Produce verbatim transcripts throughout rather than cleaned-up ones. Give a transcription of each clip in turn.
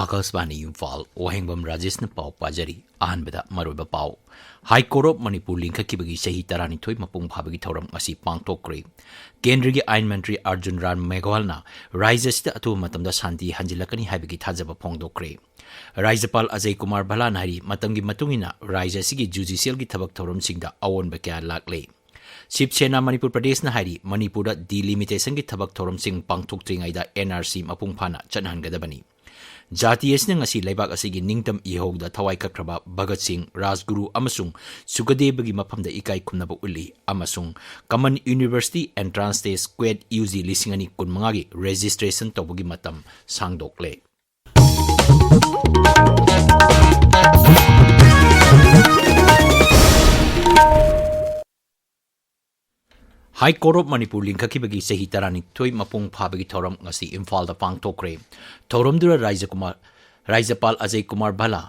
ꯑꯀꯥꯁꯕꯥꯅꯤ ꯏꯝꯐꯥꯜ, ꯋꯥꯍꯦꯡꯕꯝ ꯔꯥꯖꯦꯁꯅ ꯄꯥꯎ ꯄꯥꯖꯔꯤ꯫ ꯑꯍꯥꯟꯕꯗ ꯃꯔꯨꯑꯣꯏꯕ ꯄꯥꯎ꯫ ꯍꯥꯏ ꯀꯣꯔꯠ ꯑꯣꯐ ꯃꯅꯤꯄꯨꯔ ꯂꯤꯡꯈꯠꯈꯤꯕꯒꯤ ꯆꯍꯤ ꯇꯔꯥꯅꯤꯊꯣꯏ ꯃꯄꯨꯡ ꯐꯥꯕꯒꯤ ꯊꯧꯔꯝ ꯉꯁꯤ ꯄꯥꯡꯊꯣꯛꯈ꯭ꯔꯦ꯫ ꯀꯦꯟꯗ꯭ꯔꯒꯤ ꯑꯥꯏꯟ ꯃꯟꯇ꯭ꯔꯤ ꯑꯔꯖꯨꯟ ꯔꯥꯝ ꯃꯦꯘꯋꯥꯜꯅ ꯔꯥꯖ꯭ꯌ ꯑꯁꯤꯗ ꯑꯊꯨꯕ ꯃꯇꯝꯗ ꯁꯥꯟꯇꯤ ꯍꯟꯖꯤꯜꯂꯛꯀꯅꯤ ꯍꯥꯏꯕꯒꯤ ꯊꯥꯖꯕ ꯐꯣꯡꯗꯣꯛꯈ꯭ꯔꯦ꯫ ꯔꯥꯖ꯭ꯌꯄꯥꯜ ꯑꯖꯌ ꯀꯨꯃꯥꯔ ꯚꯜꯂꯥꯅ ꯍꯥꯏꯔꯤ, ꯃꯇꯝꯒꯤ ꯃꯇꯨꯡ ꯏꯟꯅ ꯔꯥꯖ꯭ꯌ ꯑꯁꯤꯒꯤ ꯖꯨꯗꯤꯁꯤꯌꯦꯜꯒꯤ ꯊꯕꯛ ꯊꯧꯔꯝꯁꯤꯡꯗ ꯑꯑꯣꯟꯕ ꯀꯌꯥ ꯂꯥꯛꯂꯦ꯫ ꯁꯤꯕ ꯁꯦꯅꯥ ꯃꯅꯤꯄꯨꯔ ꯄ꯭ꯔꯗꯦꯁꯅ ꯍꯥꯏꯔꯤ, ꯃꯅꯤꯄꯨꯔꯗ ꯗꯤꯂꯤꯃꯤꯇꯦꯁꯟꯒꯤ ꯊꯕꯛ ꯊꯧꯔꯝꯁꯤꯡ ꯄꯥꯡꯊꯣꯛꯇ꯭ꯔꯤꯉꯩꯗ ꯑꯦꯟ ꯑꯥꯔ ꯁꯤ ꯃꯄꯨꯡ ꯐꯥꯅ ꯆꯠꯍꯟꯒꯗꯕꯅꯤ꯫ ꯖꯥꯇꯤ ꯑꯁꯤꯅ ꯉꯁꯤ ꯂꯩꯕꯥꯛ ꯑꯁꯤꯒꯤ ꯅꯤꯡꯇꯝ ꯏꯍꯧꯗ ꯊꯋꯥꯏ ꯀꯠꯈ꯭ꯔꯕ ꯚꯒꯠ ꯁꯤꯡ, ꯔꯥꯖꯒꯨꯔꯨ ꯑꯃꯁꯨꯡ ꯁꯨꯀꯗꯦꯕꯒꯤ ꯃꯐꯝꯗ ꯏꯀꯥꯏ ꯈꯨꯝꯅꯕ ꯎꯠꯂꯤ ꯑꯃꯁꯨꯡ common university entrance test, CUET, U G ꯂꯤꯁꯤꯡ ꯑꯅꯤ ꯀꯨꯟꯃꯉꯥꯒꯤ ꯔꯦꯖꯤꯁꯇ꯭ꯔꯦꯁꯟ ꯇꯧꯕꯒꯤ ꯃꯇꯝ ꯁꯥꯡꯗꯣꯛꯂꯦ꯫ ꯍꯥꯏ ꯀꯣꯔꯠ ꯑꯣꯐ ꯃꯅꯤꯄꯨꯔ ꯂꯤꯡꯈꯠꯈꯤꯕꯒꯤ ꯆꯍꯤ ꯇꯔꯥꯅꯤꯊꯣꯏ ꯃꯄꯨꯡ ꯐꯥꯕꯒꯤ ꯊꯧꯔꯝ ꯉꯁꯤ ꯏꯝꯐꯥꯜꯗ ꯄꯥꯡꯊꯣꯛꯈ꯭ꯔꯦ꯫ ꯊꯧꯔꯝꯗꯨꯗ ꯔꯥꯖ꯭ꯌ ꯀꯨꯃꯥꯔ, ꯔꯥꯖ꯭ꯌꯄꯥꯜ Ajay Kumar Bhalla,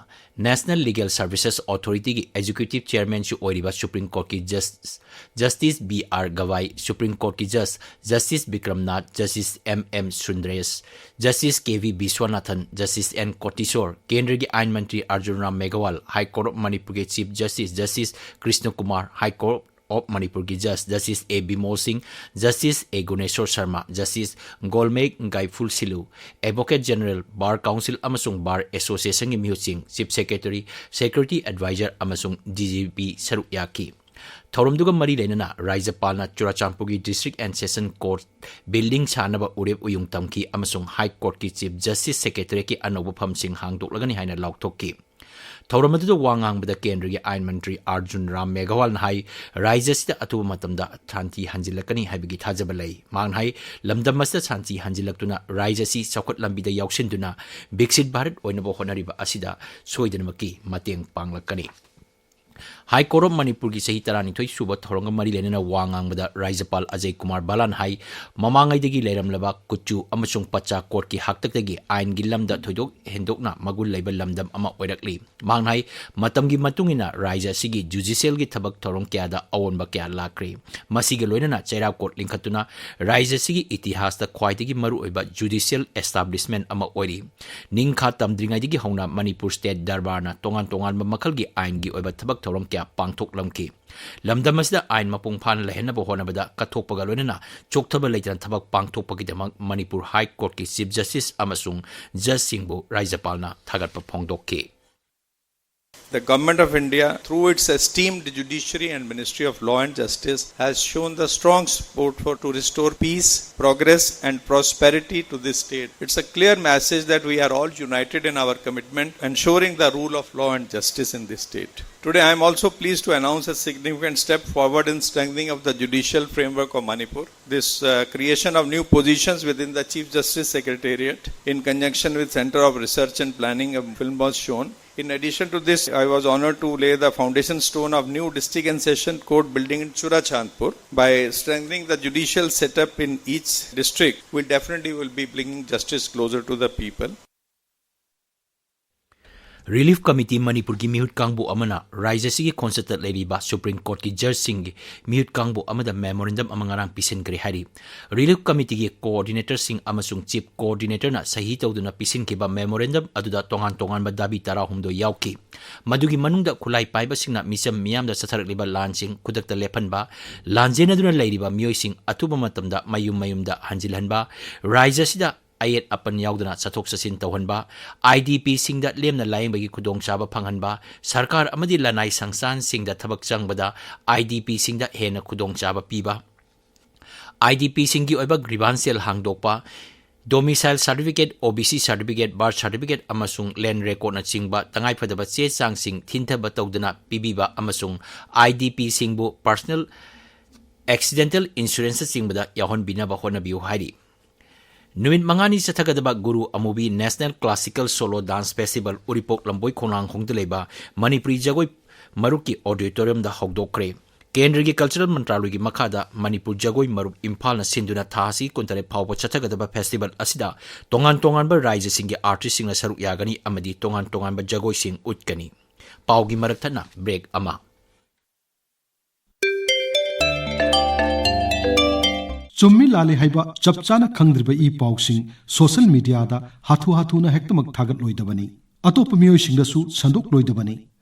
national legal services ꯑꯣꯊꯣꯔꯤꯇꯤꯒꯤ ꯑꯦꯛꯖꯤꯀ꯭ꯌꯨꯇꯤꯚ ꯆꯦꯌꯔꯃꯦꯟꯁꯨ ꯑꯣꯏꯔꯤꯕ ꯁꯨꯄ꯭ꯔꯤꯝ ꯀꯣꯔꯠꯀꯤ ꯖꯁ-, justice B R Gavai, supreme ꯀꯣꯔꯠꯀꯤ ꯖꯁ justice Vikramnath, justice M M Sundresh, justice K V Viswanathan, justice N Kotiswar, ꯀꯦꯟꯗ꯭ꯔꯒꯤ ꯑꯥꯏꯟ ꯃꯟꯇ꯭ꯔꯤ Arjun Ram Meghwal, high court of ꯃꯅꯤꯄꯨꯔꯒꯤ chief justice, justice Krishna Kumar, high court of ꯃꯅꯤꯄꯨꯔꯒꯤ ꯖꯁ, justice A Bimol Singh, justice A Guneshwar Sharma, justice Golmei ꯒꯥꯏꯐꯨꯜꯁꯤꯂꯨ, advocate general, bar council ꯑꯃꯁꯨꯡ bar ꯑꯦꯁꯣꯁꯤꯌꯦꯁꯟꯒꯤ ꯃꯤꯍꯨꯠꯁꯤꯡ, ꯆꯤꯐ ꯁꯦꯀ꯭ꯔꯦꯇꯔꯤ, ꯁꯦꯀ꯭ꯌꯨꯔꯤꯇꯤ ꯑꯦꯗꯚꯥꯏꯖꯔ ꯑꯃꯁꯨꯡ ꯗꯤ ꯖꯤ ꯄꯤ ꯁꯔꯨꯛ ꯌꯥꯈꯤ꯫ ꯊꯧꯔꯝꯗꯨꯒ ꯃꯔꯤ ꯂꯩꯅꯅ ꯔꯥꯖ꯭ꯌꯄꯥꯜꯅ ꯆꯨꯔꯥꯆꯥꯟꯄꯨꯔꯒꯤ district and session court building ꯁꯥꯅꯕ ꯎꯔꯦꯞ ꯎꯌꯨꯡ ꯇꯝꯈꯤ ꯑꯃꯁꯨꯡ ꯍꯥꯏ ꯀꯣꯔꯠꯀꯤ ꯆꯤꯐ ꯖꯁꯇꯤꯁ ꯁꯦꯀ꯭ꯔꯦꯇꯔꯤꯌꯦꯠꯀꯤ ꯑꯅꯧꯕ ꯐꯝꯁꯤꯡ ꯍꯥꯡꯗꯣꯛꯂꯒꯅꯤ ꯍꯥꯏꯅ ꯂꯥꯎꯊꯣꯛꯈꯤ꯫ ꯊꯧꯔꯝ ꯑꯗꯨꯗ ꯋꯥ ꯉꯥꯡꯕꯗ ꯀꯦꯟꯗ꯭ꯔꯒꯤ ꯑꯥꯏꯟ ꯃꯟꯇ꯭ꯔꯤ ꯑꯔꯖꯨꯟ ꯔꯥꯝ ꯃꯦꯘꯋꯥꯜꯅ ꯍꯥꯏ, ꯔꯥꯖ꯭ꯌ ꯑꯁꯤꯗ ꯑꯊꯨꯕ ꯃꯇꯝꯗ ꯁꯥꯟꯇꯤ ꯍꯟꯖꯤꯜꯂꯛꯀꯅꯤ ꯍꯥꯏꯕꯒꯤ ꯊꯥꯖꯕ ꯂꯩ꯫ ꯃꯍꯥꯛꯅ ꯍꯥꯏ, ꯂꯝꯗꯝ ꯑꯁꯤꯗ ꯁꯥꯟꯇꯤ ꯍꯟꯖꯤꯜꯂꯛꯇꯨꯅ ꯔꯥꯖ꯭ꯌ ꯑꯁꯤ ꯆꯥꯎꯈꯠ ꯂꯝꯕꯤꯗ ꯌꯥꯎꯁꯤꯟꯗꯨꯅ ꯕꯤꯛꯁꯤꯠ ꯚꯥꯔꯠ ꯑꯣꯏꯅꯕ ꯍꯣꯠꯅꯔꯤꯕ ꯑꯁꯤꯗ ꯁꯣꯏꯗꯅꯃꯛꯀꯤ ꯃꯇꯦꯡ ꯄꯥꯡꯂꯛꯀꯅꯤ꯫ High Court of ꯃꯅꯤꯄꯨꯔꯒꯤ ꯆꯍꯤ ꯇꯔꯥꯅꯤꯊꯣꯏ ꯁꯨꯕ ꯊꯧꯔꯝꯒ ꯃꯔꯤ ꯂꯩꯅꯅ ꯋꯥ ꯉꯥꯡꯕꯗ ꯔꯥꯖ꯭ꯌꯄꯥꯜ ꯑꯖꯌ ꯀꯨꯃꯥꯔ ꯕꯥꯂꯥꯟ ꯍꯥꯏ, ꯃꯃꯥꯡꯉꯩꯗꯒꯤ ꯂꯩꯔꯝꯂꯕ ꯀꯨꯆꯨ ꯑꯃꯁꯨꯡ ꯄꯆꯥ ꯀꯣꯗꯀꯤ ꯍꯥꯛꯇꯛꯇꯒꯤ ꯑꯥꯏꯟꯒꯤ ꯂꯝꯗ ꯊꯣꯏꯗꯣꯛ ꯍꯦꯟꯗꯣꯛꯅ ꯃꯒꯨꯟ ꯂꯩꯕ ꯂꯝꯗꯝ ꯑꯃ ꯑꯣꯏꯔꯛꯂꯤ꯫ ꯃꯍꯥꯛꯅ ꯍꯥꯏ, ꯃꯇꯝꯒꯤ ꯃꯇꯨꯡ ꯏꯟꯅ ꯔꯥꯖ꯭ꯌ ꯑꯁꯤꯒꯤ ꯖꯨꯗꯤꯁꯤꯌꯦꯜꯒꯤ ꯊꯕꯛ ꯊꯧꯔꯝ ꯀꯌꯥꯗ ꯑꯑꯣꯟꯕ ꯀꯌꯥ ꯂꯥꯛꯈ꯭ꯔꯦ꯫ ꯃꯁꯤꯒ ꯂꯣꯏꯅꯅ ꯆꯩꯔꯥꯎ ꯀꯣꯗ ꯂꯤꯡꯈꯠꯇꯨꯅ ꯔꯥꯖ꯭ꯌ ꯑꯁꯤꯒꯤ ꯏꯇꯤꯍꯥꯁꯇ ꯈ꯭ꯋꯥꯏꯗꯒꯤ ꯃꯔꯨꯑꯣꯏꯕ ꯖꯨꯗꯤꯁꯤꯌꯦꯜ ꯑꯦꯁꯇꯥꯕ꯭ꯂꯤꯁꯃꯦꯟ ꯑꯃ ꯑꯣꯏꯔꯤ꯫ ꯅꯤꯡꯈꯥ ꯇꯝꯗ꯭ꯔꯤꯉꯩꯗꯒꯤ ꯍꯧꯅ ꯃꯅꯤꯄꯨꯔ ꯁ꯭ꯇꯦꯠ ꯗꯔꯕꯥꯔꯅ ꯇꯣꯉꯥꯟ ꯇꯣꯉꯥꯟꯕ ꯃꯈꯜꯒꯤ ꯑꯥꯏꯟꯒꯤ ꯑꯣꯏꯕ ꯊꯕꯛ ꯊꯧꯔꯝ ꯀꯌꯥ ꯄꯥꯡꯊꯣꯛꯂꯝꯈꯤ꯫ ꯂꯝꯗꯝ ꯑꯁꯤꯗ ꯑꯥꯏꯟ ꯃꯄꯨꯡ ꯐꯥꯅ ꯂꯩꯍꯟꯅꯕ ꯍꯣꯠꯅꯕꯗ ꯀꯠꯊꯣꯛꯄꯒ ꯂꯣꯏꯅꯅ ꯆꯣꯛꯊꯕ ꯂꯩꯇꯅ ꯊꯕꯛ ꯄꯥꯡꯊꯣꯛꯄꯒꯤꯗꯃꯛ ꯃꯅꯤꯄꯨꯔ ꯍꯥꯏ ꯀꯣꯔꯠꯀꯤ ꯆꯤꯐ ꯖꯁꯇꯤꯁ ꯑꯃꯁꯨꯡ ꯖꯖꯁꯤꯡꯕꯨ ꯔꯥꯖ꯭ꯌꯄꯥꯜꯅ ꯊꯥꯒꯠꯄ ꯐꯣꯡꯗꯣꯛꯈꯤ꯫ The Government of India, through its esteemed judiciary and Ministry of Law and Justice, has shown the strong support for to restore peace, progress, and prosperity to this state. It's a clear message that we are all united in our commitment ensuring the rule of law and justice in this state. Today, I am also pleased to announce a significant step forward in strengthening of the judicial framework of Manipur. This uh, creation of new positions within the Chief Justice Secretariat in conjunction with Center of Research and Planning of film was shown. In addition to this, I was honored to lay the foundation stone of new district and session court building in Churachandpur. By strengthening the judicial setup in each district, we definitely will be bringing justice closer to the people. Relief Committee ꯃꯅꯤꯄꯨꯔꯒꯤ ꯃꯤꯍꯨꯠ ꯀꯥꯡꯕꯨ ꯑꯃꯅ ꯔꯥꯖ꯭ꯌ ꯑꯁꯤꯒꯤ ꯈꯣꯡꯆꯠꯇ ꯂꯩꯔꯤꯕ supreme ꯀꯣꯔꯠꯀꯤ ꯖꯖꯁꯤꯡꯒꯤ ꯃꯤꯍꯨꯠ ꯀꯥꯡꯕꯨ ꯑꯃꯗ ꯃꯦꯃꯣꯔꯦꯟꯗꯝ ꯑꯃ ꯉꯔꯥꯡ ꯄꯤꯁꯤꯟꯈ꯭ꯔꯦ ꯍꯥꯏꯔꯤ꯫ ꯔꯤꯂꯤꯐ ꯀꯃꯤꯇꯤꯒꯤ ꯀꯣꯑꯣꯔꯗꯤꯅꯦꯇꯔꯁꯤꯡ ꯑꯃꯁꯨꯡ ꯆꯤꯐ ꯀꯣꯑꯣꯔꯗꯤꯅꯦꯇꯔꯅ ꯁꯍꯤ ꯇꯧꯗꯨꯅ ꯄꯤꯁꯤꯟꯈꯤꯕ ꯃꯦꯃꯣꯔꯦꯟꯗꯝ ꯑꯗꯨꯗ ꯇꯣꯉꯥꯟ ꯇꯣꯉꯥꯟꯕ ꯗꯥꯕꯤ ꯇꯔꯥꯍꯨꯝꯗꯣꯏ ꯌꯥꯎꯈꯤ꯫ ꯃꯗꯨꯒꯤ ꯃꯅꯨꯡꯗ ꯈꯨꯠꯂꯥꯏ ꯄꯥꯏꯕꯁꯤꯡꯅ ꯃꯤꯆꯝ ꯃꯤꯌꯥꯝꯗ ꯆꯠꯊꯔꯛꯂꯤꯕ ꯂꯥꯟꯁꯤꯡ ꯈꯨꯗꯛꯇ ꯂꯦꯞꯍꯟꯕ, ꯂꯥꯟꯖꯦꯟꯅꯗꯨꯅ ꯂꯩꯔꯤꯕ ꯃꯤꯑꯣꯏꯁꯤꯡ ꯑꯊꯨꯕ ꯃꯇꯝꯗ ꯃꯌꯨꯝ ꯃꯌꯨꯝꯗ ꯍꯟꯖꯤꯜꯍꯟꯕ, ꯔꯥꯖ꯭ꯌ ꯑꯁꯤꯗ ꯑꯌꯦꯠ ꯑꯄꯟ ꯌꯥꯎꯗꯅ ꯆꯠꯊꯣꯛ ꯆꯠꯁꯤꯟ ꯇꯧꯍꯟꯕ, ꯑꯥꯏ ꯗꯤ ꯄꯤꯁꯤꯡꯗ ꯂꯦꯝꯅ ꯂꯥꯌꯦꯡꯕꯒꯤ ꯈꯨꯗꯣꯡꯆꯥꯕ ꯐꯪꯍꯟꯕ, ꯁꯔꯀꯥꯔ ꯑꯃꯗꯤ ꯂꯅꯥꯏ ꯁꯪꯁꯊꯥꯟꯁꯤꯡꯗ ꯊꯕꯛ ꯆꯪꯕꯗ ꯑꯥꯏ ꯗꯤ ꯄꯤꯁꯤꯡꯗ ꯍꯦꯟꯅ ꯈꯨꯗꯣꯡꯆꯥꯕ ꯄꯤꯕ, ꯑꯥꯏ ꯗꯤ ꯄꯤꯁꯤꯡꯒꯤ ꯑꯣꯏꯕ ꯒ꯭ꯔꯤꯚꯥꯟꯁ ꯁꯦꯜ ꯍꯥꯡꯗꯣꯛꯄ, ꯗꯣꯃꯤꯁꯥꯏꯜ ꯁꯥꯔꯇꯤꯐꯤꯀꯦꯠ, ꯑꯣ B C certificate, birth certificate ꯑꯃꯁꯨꯡ ꯂꯦꯟ ꯔꯦꯀꯣꯔꯗꯅꯆꯤꯡꯕ ꯇꯉꯥꯏꯐꯗꯕ ꯆꯦ ꯆꯥꯡꯁꯤꯡ ꯊꯤꯟꯊꯕ ꯇꯧꯗꯅ ꯄꯤꯕꯤꯕ ꯑꯃꯁꯨꯡ ꯑꯥꯏ ꯗꯤ ꯄꯤꯁꯤꯡꯕꯨ ꯄꯔꯁꯅꯦꯜ ꯑꯦꯛꯁꯤꯗꯦꯟꯇꯦꯜ ꯏꯟꯁꯨꯔꯦꯟꯁꯅꯆꯤꯡꯕꯗ ꯌꯥꯎꯍꯟꯕꯤꯅꯕ ꯍꯣꯠꯅꯕꯤꯌꯨ ꯍꯥꯏꯔꯤ꯫ ꯅꯨꯃꯤꯠ ꯃꯉꯥꯅꯤ ꯆꯠꯊꯒꯗꯕ Guru Amubi national classical solo dance festival ꯎꯔꯤꯄꯣꯛ ꯂꯝꯕꯣꯏ ꯈꯣꯡꯅꯥꯡꯈꯣꯡꯗ ꯂꯩꯕ ꯃꯅꯤꯄꯨꯔꯤ ꯖꯒꯣꯏ ꯃꯔꯨꯞꯀꯤ auditoriumꯗ ꯍꯧꯗꯣꯛꯈ꯭ꯔꯦ꯫ ꯀꯦꯟꯗ꯭ꯔꯒꯤ Cultural ꯃꯟꯇ꯭ꯔꯥꯂꯣꯏꯒꯤ ꯃꯈꯥꯗ ꯃꯅꯤꯄꯨꯔ ꯖꯒꯣꯏ ꯃꯔꯨꯞ ꯏꯝꯐꯥꯜꯅ ꯁꯤꯟꯗꯨꯅ ꯊꯥ ꯑꯁꯤ ꯀꯨꯟꯇꯔꯦꯠ ꯐꯥꯎꯕ ꯆꯠꯊꯒꯗꯕ festival ꯑꯁꯤꯗ ꯇꯣꯉꯥꯟ ꯇꯣꯉꯥꯟꯕ ꯔꯥꯏꯖꯁꯤꯡꯒꯤ artistꯁꯤꯡꯅ ꯁꯔꯨꯛ ꯌꯥꯒꯅꯤ ꯑꯃꯗꯤ ꯇꯣꯉꯥꯟ ꯇꯣꯉꯥꯟꯕ ꯖꯒꯣꯏꯁꯤꯡ ꯎꯠꯀꯅꯤ꯫ ꯄꯥꯎꯒꯤ ꯃꯔꯛ ꯊꯠꯅ break ꯑꯃ꯫ ꯆꯨꯝꯃꯤ ꯂꯥꯜꯂꯤ ꯍꯥꯏꯕ ꯆꯞ ꯆꯥꯅ ꯈꯪꯗ꯭ꯔꯤꯕ ꯏ ꯄꯥꯎꯁꯤꯡ social mediaꯗ ꯍꯥꯊꯨ ꯍꯥꯊꯨꯅ ꯍꯦꯛꯇꯃꯛ ꯊꯥꯒꯠꯂꯣꯏꯗꯕꯅꯤ꯫ ꯑꯇꯣꯞꯄ ꯃꯤꯑꯣꯏꯁꯤꯡꯗꯁꯨ ꯁꯟꯗꯣꯛꯂꯣꯏꯗꯕꯅꯤ꯫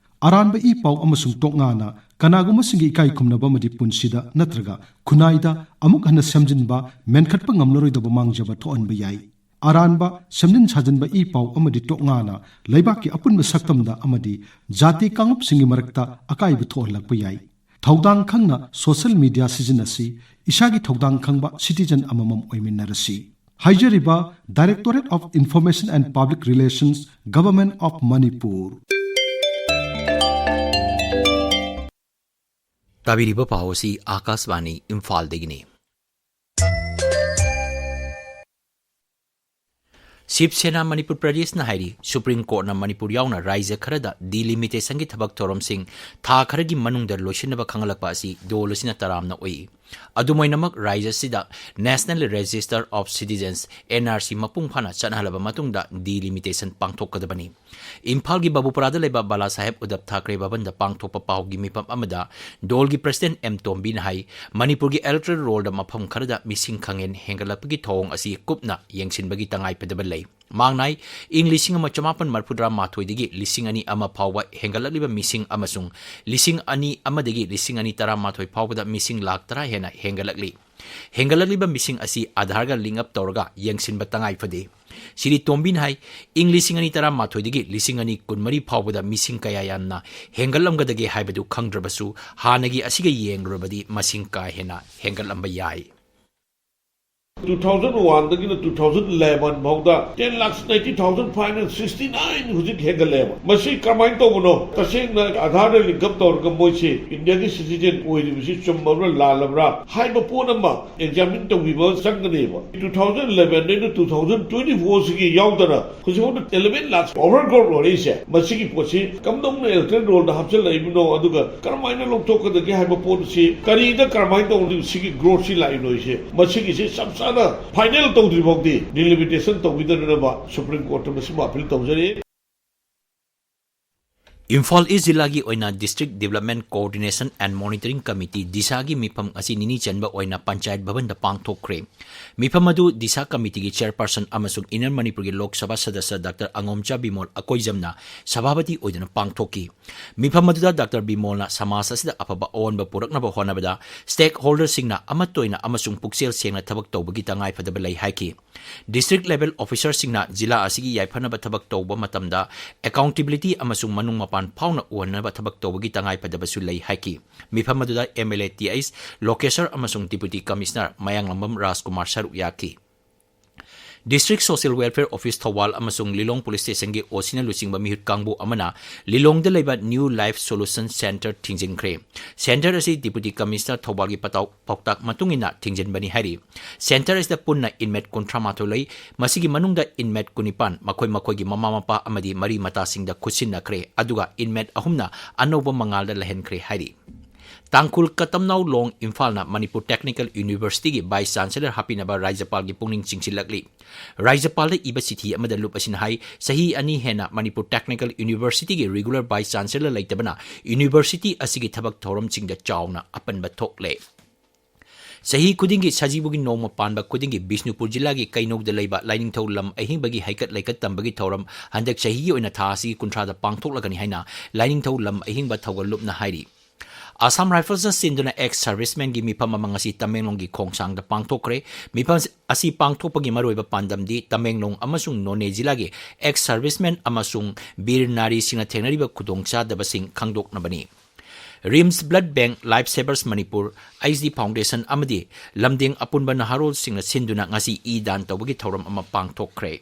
ꯑꯔꯥꯟꯕ ꯏ ꯄꯥꯎ ꯑꯃꯁꯨꯡ ꯇꯣꯛꯉꯥꯅ ꯀꯅꯥꯒꯨꯝꯕꯁꯤꯡꯒꯤ ꯏꯀꯥꯏ ꯈꯨꯝꯅꯕ ꯑꯃꯗꯤ ꯄꯨꯟꯁꯤꯗ ꯅꯠꯇ꯭ꯔꯒ ꯈꯨꯟꯅꯥꯏꯗ ꯑꯃꯨꯛ ꯍꯟꯅ ꯁꯦꯝꯖꯤꯟꯕ, ꯃꯦꯟꯈꯠꯄ ꯉꯝꯂꯔꯣꯏꯗꯕ ꯃꯥꯡꯖꯕ ꯊꯣꯛꯍꯟꯕ ꯌꯥꯏ꯫ ꯑꯔꯥꯟꯕ, ꯁꯦꯝꯖꯤꯟ ꯁꯥꯖꯤꯟꯕ ꯏ ꯄꯥꯎ ꯑꯃꯗꯤ ꯇꯣꯛꯉꯥꯅ ꯂꯩꯕꯥꯛꯀꯤ ꯑꯄꯨꯟꯕ ꯁꯛꯇꯝꯗ ꯑꯃꯗꯤ ꯖꯥꯇꯤ ꯀꯥꯡꯂꯨꯞꯁꯤꯡꯒꯤ ꯃꯔꯛꯇ ꯑꯀꯥꯏꯕ ꯊꯣꯛꯍꯜꯂꯛꯄ ꯌꯥꯏ꯫ ꯊꯧꯗꯥꯡ ꯈꯪꯅ social media ꯁꯤꯖꯤꯟꯅꯁꯤ, ꯏꯁꯥꯒꯤ ꯊꯧꯗꯥꯡ ꯈꯪꯕ citizen ꯑꯃꯃꯝ ꯑꯣꯏꯃꯤꯟꯅꯔꯁꯤ꯫ ꯍꯥꯏꯖꯔꯤꯕ Directorate of Information and Public Relations, Government of Manipur꯫ ꯇꯥꯕꯤꯔꯤꯕ ꯄꯥꯎ ꯑꯁꯤ ꯑꯥꯀꯥꯁꯕꯥꯅꯤ ꯏꯝꯐꯥꯜꯗꯒꯤꯅꯤ꯫ ꯁꯤꯕ ꯁꯦꯅꯥ ꯃꯅꯤꯄꯨꯔ ꯄ꯭ꯔꯗꯦꯁꯅ ꯍꯥꯏꯔꯤ, Supreme Courtꯅ ꯃꯅꯤꯄꯨꯔ ꯌꯥꯎꯅ ꯔꯥꯏꯖ꯭ꯌ ꯈꯔꯗ delimitation ꯒꯤ ꯊꯕꯛ ꯊꯧꯔꯝꯁꯤꯡ ꯊꯥ ꯈꯔꯒꯤ ꯃꯅꯨꯡꯗ ꯂꯣꯏꯁꯤꯟꯅꯕ ꯈꯪꯍꯜꯂꯛꯄ ꯑꯁꯤ ꯗꯣꯜ ꯑꯁꯤꯅ ꯇꯔꯥꯝꯅ ꯎꯏ꯫ ꯑꯗꯨꯝ ꯑꯣꯏꯅꯃꯛ, ꯔꯥꯏꯖ꯭ꯌ ꯑꯁꯤꯗ National Register of Citizens, N R C, ꯃꯄꯨꯡ ꯐꯥꯅ ꯆꯠꯅꯍꯜꯂꯕ ꯃꯇꯨꯡꯗ delimitation ꯄꯥꯡꯊꯣꯛꯀꯗꯕꯅꯤ꯫ ꯏꯝꯐꯥꯜꯒꯤ ꯕꯥꯕꯨꯄꯨꯔꯥꯗ ꯂꯩꯕ ꯕꯥꯂꯥ ꯁꯥꯍꯦꯕ ꯎꯗꯞ ꯊꯥꯀ꯭ꯔꯦ ꯚꯕꯟꯗ ꯄꯥꯡꯊꯣꯛꯄ ꯄꯥꯎꯒꯤ ꯃꯤꯐꯝ ꯑꯃꯗ ꯗꯣꯜꯒꯤ president ꯑꯦꯝ ꯇꯣꯝꯕꯤꯅ ꯍꯥꯏ, ꯃꯅꯤꯄꯨꯔꯒꯤ electoral rollꯗ ꯃꯐꯝ ꯈꯔꯗ ꯃꯤꯁꯤꯡ ꯈꯪꯍꯦꯟ ꯍꯦꯟꯒꯠꯂꯛꯄꯒꯤ ꯊꯧꯑꯣꯡ ꯑꯁꯤ ꯀꯨꯞꯅ ꯌꯦꯡꯁꯤꯟꯕꯒꯤ ꯇꯉꯥꯏꯐꯗꯕ ꯂꯩ꯫ ꯃꯍꯥꯛꯅ ꯍꯥꯏ, ꯏꯪ ꯂꯤꯁꯤꯡ ꯑꯃ ꯆꯃꯥꯄꯟ ꯃꯔꯤꯐꯨꯇꯔꯥ ꯃꯥꯊꯣꯏꯗꯒꯤ ꯂꯤꯁꯤꯡ ꯑꯅꯤ ꯑꯃ ꯐꯥꯎꯕ ꯍꯦꯟꯒꯠꯂꯛꯂꯤꯕ ꯃꯤꯁꯤꯡ ꯑꯃꯁꯨꯡ ꯂꯤꯁꯤꯡ ꯑꯅꯤ ꯑꯃꯗꯒꯤ ꯂꯤꯁꯤꯡ ꯑꯅꯤ ꯇꯔꯥꯃꯥꯊꯣꯏ ꯐꯥꯎꯕꯗ ꯃꯤꯁꯤꯡ ꯂꯥꯈ ꯇꯔꯥ ꯍꯦꯟꯅ ꯍꯦꯟꯒꯠꯂꯛꯂꯤ꯫ ꯍꯦꯟꯒꯠꯂꯛꯂꯤꯕ ꯃꯤꯁꯤꯡ ꯑꯁꯤ ꯑꯥꯙꯥꯔꯒ link up ꯇꯧꯔꯒ ꯌꯦꯡꯁꯤꯟꯕ ꯇꯉꯥꯏ ꯐꯗꯦ꯫ ꯁ꯭ꯔꯤ ꯇꯣꯝꯕꯤꯅ ꯍꯥꯏ, ꯏꯪ ꯂꯤꯁꯤꯡ ꯑꯅꯤ ꯇꯔꯥꯃꯥꯊꯣꯏꯗꯒꯤ ꯂꯤꯁꯤꯡ ꯑꯅꯤ ꯀꯨꯟꯃꯔꯤ ꯐꯥꯎꯕꯗ ꯃꯤꯁꯤꯡ ꯀꯌꯥ ꯌꯥꯝꯅ ꯍꯦꯟꯒꯠꯂꯝꯒꯗꯒꯦ ꯍꯥꯏꯕꯗꯨ ꯈꯪꯗ꯭ꯔꯕꯁꯨ, ꯍꯥꯟꯅꯒꯤ ꯑꯁꯤꯒ ꯌꯦꯡꯂꯨꯔꯕꯗꯤ ꯃꯁꯤꯡ ꯀꯥ ꯍꯦꯟꯅ ꯍꯦꯟꯒꯠꯂꯝꯕ ꯌꯥꯏ꯫ Two thousand one ꯗꯒꯤꯅ two thousand eleven ꯐꯥꯎꯗ ten lakhs ninety thousand five hundred sixty nine ꯍꯧꯖꯤꯛ ꯍꯦꯟꯒꯠꯂꯦꯕ꯫ ꯃꯁꯤ ꯀꯔꯝꯍꯥꯏꯅ ꯇꯧꯕꯅꯣ? ꯇꯁꯦꯡꯅ ꯑꯥꯙꯥꯔꯗ link up ꯇꯧꯔꯒ ꯃꯣꯏꯁꯤ ꯏꯟꯗꯤꯌꯥꯒꯤ citizen ꯑꯣꯏꯔꯤꯕꯁꯤ ꯆꯨꯝꯃꯕ꯭ꯔꯥ ꯂꯥꯜꯂꯕ꯭ꯔꯥ ꯍꯥꯏꯕ ꯄꯣꯠ ꯑꯃ examine ꯇꯧꯕꯤꯕ ꯆꯪꯒꯅꯦꯕ꯫ Two thousand eleven ꯗꯩꯅ two thousand twenty four ꯁꯤꯒꯤ ꯌꯥꯎꯗꯅ ꯍꯧꯖꯤꯛꯐꯥꯎꯗ eleven lakhs overgrowth ꯑꯣꯏꯔꯛꯏꯁꯦ, ꯃꯁꯤꯒꯤ ꯄꯣꯠꯁꯤ ꯀꯝꯗꯧꯅ electoral roll ꯗ ꯍꯥꯞꯆꯤꯜꯂꯛꯏꯕꯅꯣ, ꯑꯗꯨꯒ ꯀꯔꯝꯍꯥꯏꯅ ꯂꯧꯊꯣꯛꯀꯗꯒꯦ ꯍꯥꯏꯕ ꯄꯣꯠꯁꯤ, ꯀꯔꯤꯗ ꯀꯔꯝꯍꯥꯏꯅ ꯇꯧꯔꯗꯤ ꯁꯤꯒꯤ growth ꯁꯤ ꯂꯥꯛꯏꯅꯣ ꯍꯥꯏꯁꯦ, ꯃꯁꯤꯒꯤꯁꯤ ꯆꯞ ꯆꯥꯅ final ꯇꯧꯗ꯭ꯔꯤ ꯐꯥꯎꯗꯤ delimitation ꯇꯧꯕꯤꯗꯅꯕ Supreme Court ꯇ ꯃꯁꯤꯃ appeal ꯇꯧꯖꯔꯤ꯫ ꯏꯝꯐꯥꯜ ꯏꯁ ꯖꯤꯂꯥꯒꯤ ꯑꯣꯏꯅ District Development Coordination and Monitoring Committee, ꯗꯤꯁꯥꯒꯤ ꯃꯤꯐꯝ ꯑꯁꯤ ꯅꯤꯅꯤ ꯆꯟꯕ ꯑꯣꯏꯅ ꯄꯟꯆꯥꯌꯠ ꯚꯕꯟꯗ ꯄꯥꯡꯊꯣꯛꯈ꯭ꯔꯦ꯫ ꯃꯤꯐꯝ ꯑꯗꯨ ꯗꯤꯁꯥ ꯀꯃꯤꯇꯤꯒꯤ chairperson ꯑꯃꯁꯨꯡ Inner ꯃꯅꯤꯄꯨꯔꯒꯤ ꯂꯣꯛ ꯁꯚꯥ ꯁꯗꯁ꯭ꯌ ꯗꯥꯛꯇꯔ ꯑꯉꯣꯝꯆꯥ ꯕꯤꯃꯣꯜ ꯑꯀꯣꯏꯖꯝꯅ ꯁꯚꯥꯄꯇꯤ ꯑꯣꯏꯗꯨꯅ ꯄꯥꯡꯊꯣꯛꯈꯤ꯫ ꯃꯤꯐꯝ ꯑꯗꯨꯗ ꯗꯥꯛꯇꯔ ꯕꯤꯃꯣꯜꯅ ꯁꯃꯥꯖ ꯑꯁꯤꯗ ꯑꯐꯕ ꯑꯑꯣꯟꯕ ꯄꯨꯔꯛꯅꯕ ꯍꯣꯠꯅꯕꯗ stakeholder ꯁꯤꯡꯅ ꯑꯃꯠꯇ ꯑꯣꯏꯅ ꯑꯃꯁꯨꯡ ꯄꯨꯛꯆꯦꯜ ꯁꯦꯡꯅ ꯊꯕꯛ ꯇꯧꯕꯒꯤ ꯇꯉꯥꯏꯐꯗꯕ ꯂꯩ ꯍꯥꯏꯈꯤ꯫ District level officer ꯁꯤꯡꯅ ꯖꯤꯂꯥ ꯑꯁꯤꯒꯤ ꯌꯥꯏꯐꯅꯕ ꯊꯕꯛ ꯇꯧꯕ ꯃꯇꯝꯗ accountability ꯑꯃꯁꯨꯡ ꯃꯅꯨꯡ ꯃꯄꯥꯟ ꯐꯥꯎꯅ ꯎꯍꯟꯅꯕ ꯊꯕꯛ ꯇꯧꯕꯒꯤ ꯇꯉꯥꯏꯐꯗꯕꯁꯨ ꯂꯩ ꯍꯥꯏꯈꯤ꯫ ꯃꯤꯐꯝ ꯑꯗꯨꯗ M L A T H Lokeshwar ꯑꯃꯁꯨꯡ Deputy Commissioner ꯃꯌꯥꯡꯂꯝꯕꯝ ꯔꯥꯖꯀꯨꯃꯥꯔ ꯁꯔꯨꯛ ꯌꯥꯈꯤ꯫ District Social Welfare Office Thoubal ꯑꯃꯁꯨꯡ ꯂꯤꯂꯣꯡ Police Station ꯒꯤ O C ꯅ ꯂꯨꯆꯤꯡꯕ ꯃꯤꯍꯨꯠ ꯀꯥꯡꯕꯨ ꯑꯃꯅ ꯂꯤꯂꯣꯡꯗ ꯂꯩꯕ New Life Solution Center ꯊꯤꯡꯖꯤꯟꯈ꯭ꯔꯦ꯫ Center ꯑꯁꯤ Deputy Commissioner ꯊꯧꯕꯥꯜꯒꯤ ꯄꯇꯥꯎ-, ꯄꯥꯎꯇꯥꯛ ꯃꯇꯨꯡ ꯏꯟꯅ ꯊꯤꯡꯖꯤꯟꯕꯅꯤ ꯍꯥꯏꯔꯤ꯫ Center ꯑꯁꯤꯗ ꯄꯨꯟꯅ inmate ꯀꯨꯟꯊ꯭ꯔꯥ ꯃꯥꯊꯣꯏ ꯂꯩ꯫ ꯃꯁꯤꯒꯤ ꯃꯅꯨꯡꯗ inmate ꯀꯨꯟꯅꯤꯄꯥꯟ ꯃꯈꯣꯏ ꯃꯈꯣꯏꯒꯤ ꯃꯃꯥ ꯃꯄꯥ ꯑꯃꯗꯤ ꯃꯔꯤ ꯃꯇꯥꯁꯤꯡꯗ ꯈꯨꯠꯁꯤꯟꯅꯈ꯭ꯔꯦ, ꯑꯗꯨꯒ inmate ꯑꯍꯨꯝꯅ ꯑꯅꯧꯕ ꯃꯉꯥꯜꯗ ꯂꯩꯍꯟꯈ꯭ꯔꯦ ꯍꯥꯏꯔꯤ꯫ ꯇꯥꯡꯈꯨꯜ ꯀꯇꯝꯅꯥꯎ ꯂꯣꯡ ꯏꯝꯐꯥꯜꯅ ꯃꯅꯤꯄꯨꯔ Technical University ꯒꯤ Vice Chancellor ꯍꯥꯞꯄꯤꯅꯕ ꯔꯥꯖ꯭ꯌꯄꯥꯜꯒꯤ ꯄꯨꯛꯅꯤꯡ ꯆꯤꯡꯁꯤꯜꯂꯛꯂꯤ꯫ ꯔꯥꯖ꯭ꯌꯄꯥꯜꯗ ꯏꯕ ꯆꯤꯊꯤ ꯑꯃꯗ ꯂꯨꯞ ꯑꯁꯤꯅ ꯍꯥꯏ, ꯆꯍꯤ ꯑꯅꯤ ꯍꯦꯟꯅ ꯃꯅꯤꯄꯨꯔ Technical University ꯒꯤ regular Vice Chancellor ꯂꯩꯇꯕꯅ university ꯑꯁꯤꯒꯤ ꯊꯕꯛ ꯊꯧꯔꯝꯁꯤꯡꯗ ꯆꯥꯎꯅ ꯑꯄꯟꯕ ꯊꯣꯛꯂꯦ꯫ ꯆꯍꯤ ꯈꯨꯗꯤꯡꯒꯤ ꯁꯖꯤꯕꯨꯒꯤ ꯅꯣꯡꯃ ꯄꯥꯟꯕ ꯈꯨꯗꯤꯡꯒꯤ ꯕꯤꯁꯅꯨꯄꯨꯔ ꯖꯤꯂꯥꯒꯤ ꯀꯩꯅꯧꯗ ꯂꯩꯕ ꯂꯥꯏꯅꯤꯡꯊꯧ ꯂꯝ ꯑꯍꯤꯡꯕꯒꯤ ꯍꯩꯀꯠ ꯂꯩꯀꯠ ꯇꯝꯕꯒꯤ ꯊꯧꯔꯝ ꯍꯟꯗꯛ ꯆꯍꯤꯒꯤ ꯑꯣꯏꯅ ꯊꯥ ꯑꯁꯤꯒꯤ ꯀꯨꯟꯊ꯭ꯔꯥꯗ ꯄꯥꯡꯊꯣꯛꯂꯒꯅꯤ ꯍꯥꯏꯅ ꯂꯥꯏꯅꯤꯡꯊꯧ ꯂꯝ ꯑꯍꯤꯡꯕ ꯊꯧꯒꯜ ꯂꯨꯞꯅ ꯍꯥꯏꯔꯤ꯫ Assam Rifles ꯅ ꯁꯤꯟꯗꯨꯅ ex servicemen ꯒꯤ ꯃꯤꯐꯝ ꯑꯃ ꯉꯁꯤ ꯇꯃꯦꯡꯂꯣꯡꯒꯤ ꯈꯣꯡꯁꯥꯡꯗ ꯄꯥꯡꯊꯣꯛꯈ꯭ꯔꯦ꯫ ꯃꯤꯐꯝ ꯑꯁꯤ ꯄꯥꯡꯊꯣꯛꯄꯒꯤ ꯃꯔꯨꯑꯣꯏꯕ ꯄꯥꯟꯗꯝꯗꯤ ꯇꯃꯦꯡꯂꯣꯡ ꯑꯃꯁꯨꯡ ꯅꯣꯅꯦ ꯖꯤꯂꯥꯒꯤ ex servicemen ꯑꯃꯁꯨꯡ ꯕꯤꯔ ꯅꯥꯔꯤꯁꯤꯡꯅ ꯊꯦꯡꯅꯔꯤꯕ ꯈꯨꯗꯣꯡꯆꯥꯗꯕꯁꯤꯡ ꯈꯪꯗꯣꯛꯅꯕꯅꯤ꯫ RIMS blood bank, life savers Manipur, H D foundation ꯑꯃꯗꯤ ꯂꯝꯗꯦꯡ ꯑꯄꯨꯟꯕ ꯅꯍꯥꯔꯣꯜꯁꯤꯡꯅ ꯁꯤꯟꯗꯨꯅ ꯉꯁꯤ ꯏ ꯗꯥꯟ ꯇꯧꯕꯒꯤ ꯊꯧꯔꯝ ꯑꯃ ꯄꯥꯡꯊꯣꯛꯈ꯭ꯔꯦ꯫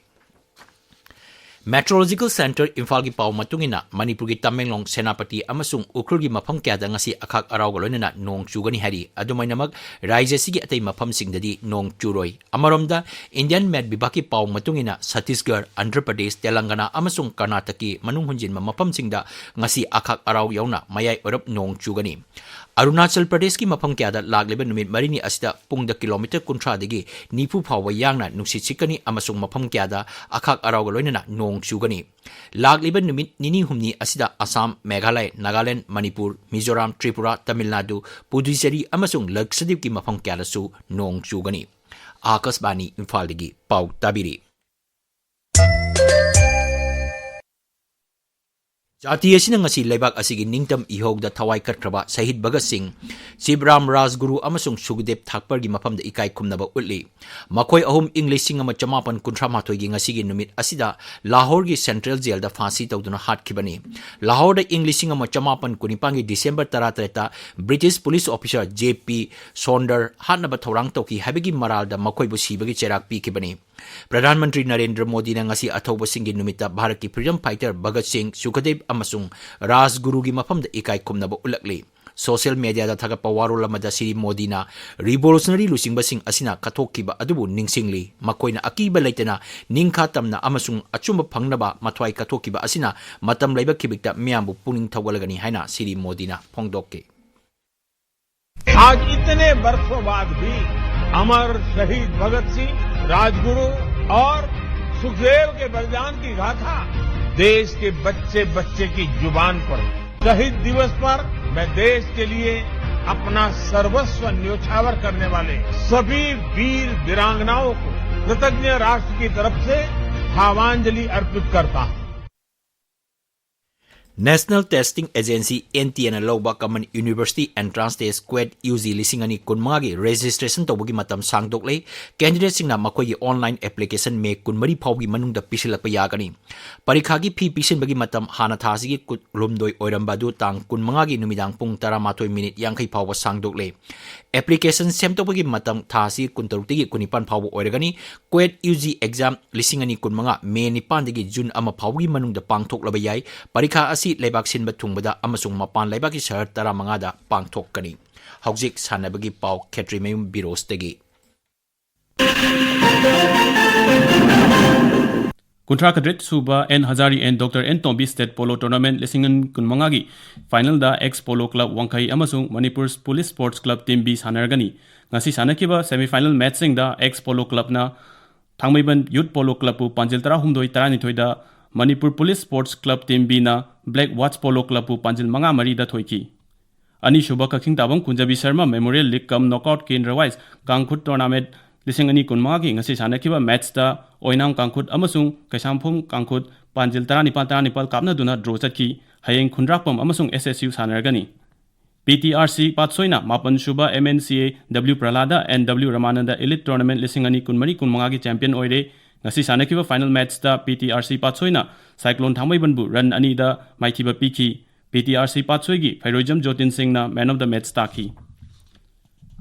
ꯃꯦꯇ꯭ꯔꯣꯂꯣꯖꯤꯀꯦꯜ ꯁꯦꯟꯇꯔ ꯏꯝꯐꯥꯜꯒꯤ ꯄꯥꯎ ꯃꯇꯨꯡ ꯏꯟꯅ, ꯃꯅꯤꯄꯨꯔꯒꯤ ꯇꯃꯦꯡꯂꯣꯡ, ꯁꯦꯅꯥꯄꯇꯤ ꯑꯃꯁꯨꯡ ꯎꯈ꯭ꯔꯨꯜꯒꯤ ꯃꯐꯝ ꯀꯌꯥꯗ ꯉꯁꯤ ꯑꯈꯥꯛ ꯑꯔꯥꯎꯒ ꯂꯣꯏꯅꯅ ꯅꯣꯡ ꯆꯨꯒꯅꯤ ꯍꯥꯏꯔꯤ꯫ ꯑꯗꯨꯃꯥꯏꯅꯃꯛ, ꯔꯥꯖ꯭ꯌ ꯑꯁꯤꯒꯤ ꯑꯇꯩ ꯃꯐꯝꯁꯤꯡꯗꯗꯤ ꯅꯣꯡ ꯆꯨꯔꯣꯏ꯫ ꯑꯃꯔꯣꯝꯗ, ꯏꯟꯗꯤꯌꯟ ꯃꯦꯠ ꯕꯤꯚꯥꯒꯀꯤ ꯄꯥꯎ ꯃꯇꯨꯡ ꯏꯟꯅ, ꯁꯠꯇꯤꯁꯒꯔ, ꯑꯟꯙ꯭ꯔ ꯄ꯭ꯔꯗꯦꯁ, ꯇꯦꯂꯪꯒꯅꯥ ꯑꯃꯁꯨꯡ ꯀꯔꯅꯥꯇꯀꯀꯤ ꯃꯅꯨꯡ ꯍꯨꯟꯖꯤꯟꯕ ꯃꯐꯝꯁꯤꯡꯗ ꯉꯁꯤ ꯑꯈꯥꯛ ꯑꯔꯥꯎ ꯌꯥꯎꯅ ꯃꯌꯥꯏ ꯑꯣꯏꯔꯞ ꯅꯣꯡ ꯆꯨꯒꯅꯤ꯫ ꯑꯔꯨꯅꯥꯆꯜ ꯄ꯭ꯔꯗꯦꯁꯀꯤ ꯃꯐꯝ ꯀꯌꯥꯗ ꯂꯥꯛꯂꯤꯕ ꯅꯨꯃꯤꯠ ꯃꯔꯤꯅꯤ ꯑꯁꯤꯗ ꯄꯨꯡꯗ ꯀꯤꯂꯣꯃꯤꯇꯔ ꯀꯨꯟꯊ꯭ꯔꯥꯗꯒꯤ ꯅꯤꯐꯨ ꯐꯥꯎꯕ ꯌꯥꯡꯅ ꯅꯨꯡꯁꯤꯠ ꯁꯤꯠꯀꯅꯤ ꯑꯃꯁꯨꯡ ꯃꯐꯝ ꯀꯌꯥꯗ ꯑꯈꯥꯛ ꯑꯔꯥꯎꯒ ꯂꯣꯏꯅꯅ ꯅꯣꯡ ꯆꯨꯒꯅꯤ꯫ ꯂꯥꯛꯂꯤꯕ ꯅꯨꯃꯤꯠ ꯅꯤꯅꯤ ꯍꯨꯝꯅꯤ ꯑꯁꯤꯗ ꯑꯁꯥꯝ, ꯃꯦꯘꯥꯂꯌ, ꯅꯥꯒꯥꯂꯦꯟꯗ, ꯃꯅꯤꯄꯨꯔ, ꯃꯤꯖꯣꯔꯥꯝ, ꯇ꯭ꯔꯤꯄꯨꯔꯥ, ꯇꯥꯃꯤꯜ ꯅꯥꯗꯨ, ꯄꯨꯗꯨꯆꯦꯔꯤ ꯑꯃꯁꯨꯡ ꯂꯛꯁꯗꯤꯞꯀꯤ ꯃꯐꯝ ꯀꯌꯥꯗꯁꯨ ꯅꯣꯡ ꯆꯨꯒꯅꯤ꯫ ꯑꯥꯀꯥꯁꯕꯥꯅꯤ ꯏꯝꯐꯥꯜꯗꯒꯤ ꯄꯥꯎ ꯇꯥꯕꯤꯔꯤ꯫ ꯖꯥꯇꯤ ꯑꯁꯤꯅ ꯉꯁꯤ ꯂꯩꯕꯥꯛ ꯑꯁꯤꯒꯤ ꯅꯤꯡꯇꯝ ꯏꯍꯧꯗ ꯊꯋꯥꯏ ꯀꯠꯈ꯭ꯔꯕ ꯁꯍꯤꯗ ꯚꯒꯠ ꯁꯤꯡ, ꯁꯤꯕꯔꯥꯝ ꯔꯥꯖꯒꯨꯔꯨ ꯑꯃꯁꯨꯡ ꯁꯨꯈꯗꯦꯕ ꯊꯥꯛꯄꯔꯒꯤ ꯃꯐꯝꯗ ꯏꯀꯥꯏ ꯈꯨꯝꯅꯕ ꯎꯠꯂꯤ꯫ ꯃꯈꯣꯏ ꯑꯍꯨꯝ ꯏꯪ ꯂꯤꯁꯤꯡ ꯑꯃ ꯆꯃꯥꯄꯟ ꯀꯨꯟꯊ꯭ꯔꯥ ꯃꯥꯊꯣꯏꯒꯤ ꯉꯁꯤꯒꯤ ꯅꯨꯃꯤꯠ ꯑꯁꯤꯗ ꯂꯥꯍꯣꯔꯒꯤ ꯁꯦꯟꯇ꯭ꯔꯦꯜ ꯖꯦꯜꯗ ꯐꯥꯁꯤ ꯇꯧꯗꯨꯅ ꯍꯥꯠꯈꯤꯕꯅꯤ꯫ ꯂꯥꯍꯣꯔꯗ ꯏꯪ ꯂꯤꯁꯤꯡ ꯑꯃ ꯆꯃꯥꯄꯟ ꯀꯨꯟꯅꯤꯄꯥꯟꯒꯤ ꯗꯤꯁꯦꯝꯕꯔ ꯇꯔꯥꯇꯔꯦꯠꯇ British police officer J P Saunders ꯍꯥꯠꯅꯕ ꯊꯧꯔꯥꯡ ꯇꯧꯈꯤ ꯍꯥꯏꯕꯒꯤ ꯃꯔꯥꯜꯗ ꯃꯈꯣꯏꯕꯨ ꯁꯤꯕꯒꯤ ꯆꯩꯔꯥꯛ ꯄꯤꯈꯤꯕꯅꯤ꯫ ꯄ꯭ꯔꯙꯥꯟ ꯃꯟꯇ꯭ꯔꯤ ꯅꯔꯦꯟꯗ꯭ꯔ ꯃꯣꯗꯤꯅ ꯉꯁꯤ ꯑꯊꯧꯕꯁꯤꯡꯒꯤ ꯅꯨꯃꯤꯠꯇ ꯚꯥꯔꯠꯀꯤ ꯐ꯭ꯔꯤꯗꯝ ꯐꯥꯏꯇꯔ ꯚꯒꯠ ꯁꯤꯡ, ꯁꯨꯈꯗꯦꯕ ꯑꯃꯁꯨꯡ ꯔꯥꯖꯒꯨꯔꯨꯒꯤ ꯃꯐꯝꯗ ꯏꯀꯥꯏ ꯈꯨꯝꯅꯕ ꯎꯠꯂꯛꯂꯤ꯫ ꯁꯣꯁꯤꯌꯦꯜ ꯃꯦꯗꯤꯌꯥꯗ ꯊꯥꯒꯠꯄ ꯋꯥꯔꯣꯜ ꯑꯃꯗ ꯁ꯭ꯔꯤ ꯃꯣꯗꯤꯅ ꯔꯤꯚꯣꯂꯨꯁꯅꯔꯤ ꯂꯨꯆꯤꯡꯕꯁꯤꯡ ꯑꯁꯤꯅ ꯀꯠꯊꯣꯛꯈꯤꯕ ꯑꯗꯨꯕꯨ ꯅꯤꯡꯁꯤꯡꯂꯤ, ꯃꯈꯣꯏꯅ ꯑꯀꯤꯕ ꯂꯩꯇꯅ ꯅꯤꯡꯈꯥ ꯇꯝꯅ ꯑꯃꯁꯨꯡ ꯑꯆꯨꯝꯕ ꯐꯪꯅꯕ ꯃꯊ꯭ꯋꯥꯏ ꯀꯠꯊꯣꯛꯈꯤꯕ ꯑꯁꯤꯅ ꯃꯇꯝ ꯂꯩꯕ ꯈꯤꯕꯤꯛꯇ ꯃꯤꯌꯥꯝꯕꯨ ꯄꯨꯛꯅꯤꯡ ꯊꯧꯒꯠꯂꯒꯅꯤ ꯍꯥꯏꯅ ꯁ꯭ꯔꯤ ꯃꯣꯗꯤꯅ ꯐꯣꯡꯗꯣꯛꯈꯤ꯫ आज इतने बरसों बाद भी अमर शहीद भगत सिंह, राजगुरु और सुखदेव के बलिदान की गाथा देश के बच्चे बच्चे की जुबान पर है। शहीद दिवस पर मैं देश के लिए अपना सर्वस्व न्योछावर करने वाले सभी वीर वीरांगनाओं को कृतज्ञ राष्ट्र की तरफ से भावांजलि अर्पित करता हूं। National Testing Agency, NTAꯅ ꯂꯧꯕ Common University Entrance Test, CUET, UG ꯂꯤꯁꯤꯡ ꯑꯅꯤ ꯀꯨꯟꯃꯉꯥꯒꯤ registration ꯇꯧꯕꯒꯤ ꯃꯇꯝ ꯁꯥꯡꯗꯣꯛꯂꯦ꯫ Candidateꯁꯤꯡꯅ ꯃꯈꯣꯏꯒꯤ online application May ꯀꯨꯟꯃꯔꯤ ꯐꯥꯎꯒꯤ ꯃꯅꯨꯡꯗ ꯄꯤꯁꯤꯜꯂꯛꯄ ꯌꯥꯒꯅꯤ꯫ ꯄꯔꯤꯈꯥꯒꯤ fee ꯄꯤꯁꯤꯟꯕꯒꯤ ꯃꯇꯝ ꯍꯥꯟꯅ ꯊꯥ ꯑꯁꯤꯒꯤ ꯀꯨꯟꯍꯨꯝꯗꯣꯏ ꯑꯣꯏꯔꯝꯕ ꯑꯗꯨ ꯇꯥꯡ ꯀꯨꯟꯃꯉꯥꯒꯤ ꯅꯨꯃꯤꯗꯥꯡ ꯄꯨꯡ ꯇꯔꯥꯃꯥꯊꯣꯏ ꯃꯤꯅꯤꯠ ꯌꯥꯡꯈꯩ ꯐꯥꯎꯕ ꯁꯥꯡꯗꯣꯛꯂꯦ꯫ Application ꯁꯦꯝꯗꯣꯛꯄꯒꯤ ꯃꯇꯝ ꯊꯥ ꯑꯁꯤ ꯀꯨꯟꯇꯔꯨꯛꯇꯒꯤ ꯀꯨꯟꯅꯤꯄꯥꯟ ꯐꯥꯎꯕ ꯑꯣꯏꯔꯒꯅꯤ꯫ CUET UG exam ꯂꯤꯁꯤꯡ ꯑꯅꯤ ꯀꯨꯟꯃꯉꯥ May ꯅꯤꯄꯥꯟꯗꯒꯤ June ꯑꯃ ꯐꯥꯎꯕꯒꯤ ꯃꯅꯨꯡꯗ ꯄꯥꯡꯊꯣꯛꯂꯕ ꯌꯥꯏ꯫ ꯄꯔꯤꯈꯥ ꯑꯁꯤ ꯂꯩꯕꯥꯛ ꯁꯤꯟꯕ ꯊꯨꯡꯕꯗ ꯑꯃꯁꯨꯡ ꯃꯄꯥꯟ ꯂꯩꯕꯥꯛꯀꯤ ꯁꯍꯔ ꯇꯔꯥꯃꯉꯥꯗ ꯄꯥꯡꯊꯣꯛꯀꯅꯤ꯫ ꯍꯧꯖꯤꯛ ꯁꯥꯟꯅꯕꯒꯤ ꯄꯥꯎ, ꯈꯦꯇ꯭ꯔꯤꯃꯌꯨꯝ ꯕꯤꯔꯣꯖꯇꯒꯤ꯫ ꯀꯨꯟꯊ꯭ꯔꯥ ꯇꯔꯦꯠ ꯁꯨꯕ N Hazari N doctor N Tombi state polo tournament ꯂꯤꯁꯤꯡ ꯑꯅꯤ ꯀꯨꯟꯃꯉꯥꯒꯤ ꯐꯥꯏꯅꯦꯜꯗ ꯑꯦꯛꯁ ꯄꯣꯂꯣ ꯀ꯭ꯂꯕ ꯋꯥꯡꯈꯩ ꯑꯃꯁꯨꯡ Manipur police sports club team B ꯁꯥꯟꯅꯔꯒꯅꯤ꯫ ꯉꯁꯤ ꯁꯥꯟꯅꯈꯤꯕ ꯁꯦꯃꯤꯐꯥꯏꯅꯦꯜ ꯃꯦꯠꯆꯁꯤꯡꯗ ꯑꯦꯛꯁ ꯄꯣꯂꯣ ꯀ꯭ꯂꯕꯅ ꯊꯥꯡꯃꯩꯕꯟ ꯌꯨꯠ ꯄꯣꯂꯣ ꯀ꯭ꯂꯕꯄꯨ ꯄꯥꯟꯖꯤꯜ ꯇꯔꯥꯍꯨꯝꯗꯣꯏ ꯇꯔꯥꯅꯤꯊꯣꯏꯗ, Manipur police sports club team ꯕꯤꯅ ꯕ꯭ꯂꯦꯛ ꯋꯥꯠꯆ ꯄꯣꯂꯣ ꯀ꯭ꯂꯕꯄꯨ ꯄꯥꯟꯖꯤꯜ ꯃꯉꯥ ꯃꯔꯤꯗ ꯊꯣꯏꯈꯤ꯫ ꯑꯅꯤꯁꯨꯕ ꯀꯛꯆꯤꯡ ꯇꯥꯕꯝ Kunjabi Sharma memorial league cum knockout ꯀꯦꯟꯗ꯭ꯔ ꯋꯥꯏꯁ ꯀꯥꯡꯈꯨꯠ ꯇꯣꯔꯅꯥꯃꯦꯟꯠ ꯂꯤꯁꯤꯡ ꯑꯅꯤ ꯀꯨꯟꯃꯉꯥꯒꯤ ꯉꯁꯤ ꯁꯥꯟꯅꯈꯤꯕ ꯃꯦꯠꯆꯇ ꯑꯣꯏꯅꯥꯝ ꯀꯥꯡꯈꯨꯠ ꯑꯃꯁꯨꯡ ꯀꯩꯁꯥꯝꯊꯣꯡ ꯀꯥꯡꯈꯨꯠ ꯄꯥꯟꯖꯤꯜ ꯇꯔꯥꯅꯤꯄꯥꯟ ꯇꯔꯥꯅꯤꯄꯥꯟ ꯀꯥꯞꯅꯗꯨꯅ ꯗ꯭ꯔꯣ ꯆꯠꯈꯤ꯫ ꯍꯌꯦꯡ ꯈꯨꯟꯗ꯭ꯔꯥꯛꯄꯝ ꯑꯃꯁꯨꯡ ꯑꯦꯁ ꯑꯦꯁ ꯌꯨ ꯁꯥꯟꯅꯔꯒꯅꯤ꯫ ꯄꯤ ꯇꯤ ꯑꯥꯔ ꯁꯤ ꯄꯥꯠꯁꯣꯏꯅ ꯃꯥꯄꯟ ꯁꯨꯕ M N C A W Prahlad N W Ramanand elite tournament ꯂꯤꯁꯤꯡ ꯑꯅꯤ ꯀꯨꯟꯃꯔꯤ ꯀꯨꯟꯃꯉꯥꯒꯤ ꯆꯦꯝꯄꯤꯌꯟ ꯑꯣꯏꯔꯦ꯫ ꯉꯁꯤ ꯁꯥꯟꯅꯈꯤꯕ ꯐꯥꯏꯅꯦꯜ ꯃꯦꯠꯆꯇ ꯄꯤ ꯇꯤ ꯑꯥꯔ ꯁꯤ ꯄꯥꯠꯁꯣꯏꯅ ꯁꯥꯏꯀ꯭ꯂꯣꯟ ꯊꯥꯡꯃꯩꯕꯟꯕꯨ ꯔꯟ ꯑꯅꯤꯗ ꯃꯥꯏꯊꯤꯕ ꯄꯤꯈꯤ꯫ ꯄꯤ ꯇꯤ ꯑꯥꯔ ꯁꯤ ꯄꯥꯠꯁꯣꯏꯒꯤ ꯐꯩꯔꯣꯏꯖꯝ ꯖꯣꯇꯤꯟ ꯁꯤꯡꯅ ꯃꯦꯟ ꯑꯣꯐ ꯗ ꯃꯦꯠꯆ ꯇꯥꯈꯤ꯫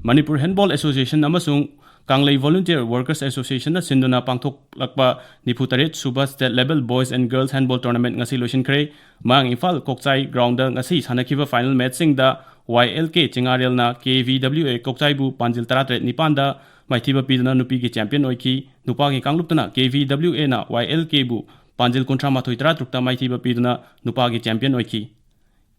ꯃꯅꯤꯄꯨꯔ ꯍꯦꯟꯕꯣꯜ ꯑꯦꯁꯣꯁꯤꯌꯦꯁꯟ ꯑꯃꯁꯨꯡ ꯀꯥꯡꯂꯩ ꯚꯣꯂꯨꯟꯇꯤꯌꯔ ꯋꯥꯔꯀꯔꯁ ꯑꯦꯁꯣꯁꯤꯌꯦꯁꯟꯅ ꯁꯤꯟꯗꯨꯅ ꯄꯥꯡꯊꯣꯛꯂꯛꯄ ꯅꯤꯐꯨ ꯇꯔꯦꯠ ꯁꯨꯕ state level boys and girls handball tournament ꯉꯁꯤ ꯂꯣꯏꯁꯤꯟꯈ꯭ꯔꯦ꯫ ꯃꯌꯥꯡ ꯏꯝꯐꯥꯜ ꯀꯣꯛꯆꯥꯏ ꯒ꯭ꯔꯥꯎꯟꯗ ꯉꯁꯤ ꯁꯥꯟꯅꯈꯤꯕ ꯐꯥꯏꯅꯦꯜ ꯃꯦꯠꯆꯁꯤꯡꯗ ꯋꯥꯏ ꯑꯦꯜ ꯀꯦ ꯆꯤꯡꯉꯥꯔꯦꯜꯅ ꯀꯦ ꯚꯤ ꯗꯕ꯭ꯂꯤꯎ ꯑꯦ ꯀꯣꯛꯆꯥꯏꯕꯨ ꯄꯥꯟꯖꯤꯜ ꯇꯔꯥꯇꯔꯦꯠ ꯅꯤꯄꯥꯟꯗ ꯃꯥꯏꯊꯤꯕ ꯄꯤꯗꯨꯅ ꯅꯨꯄꯤꯒꯤ ꯆꯦꯝꯄꯤꯌꯟ ꯑꯣꯏꯈꯤ꯫ ꯅꯨꯄꯥꯒꯤ ꯀꯥꯡꯂꯨꯞꯇꯅ ꯀꯦ ꯚꯤ ꯗꯕ꯭ꯂꯤꯎ ꯑꯦꯅ ꯋꯥꯏ ꯑꯦꯜ ꯀꯦꯕꯨ ꯄꯥꯟꯖꯤꯜ ꯀꯨꯟꯊ꯭ꯔꯥ ꯃꯥꯊꯣꯏ ꯇꯔꯥꯇꯔꯨꯛꯇ ꯃꯥꯏꯊꯤꯕ ꯄꯤꯗꯨꯅ ꯅꯨꯄꯥꯒꯤ ꯆꯦꯝꯄꯤꯌꯟ ꯑꯣꯏꯈꯤ꯫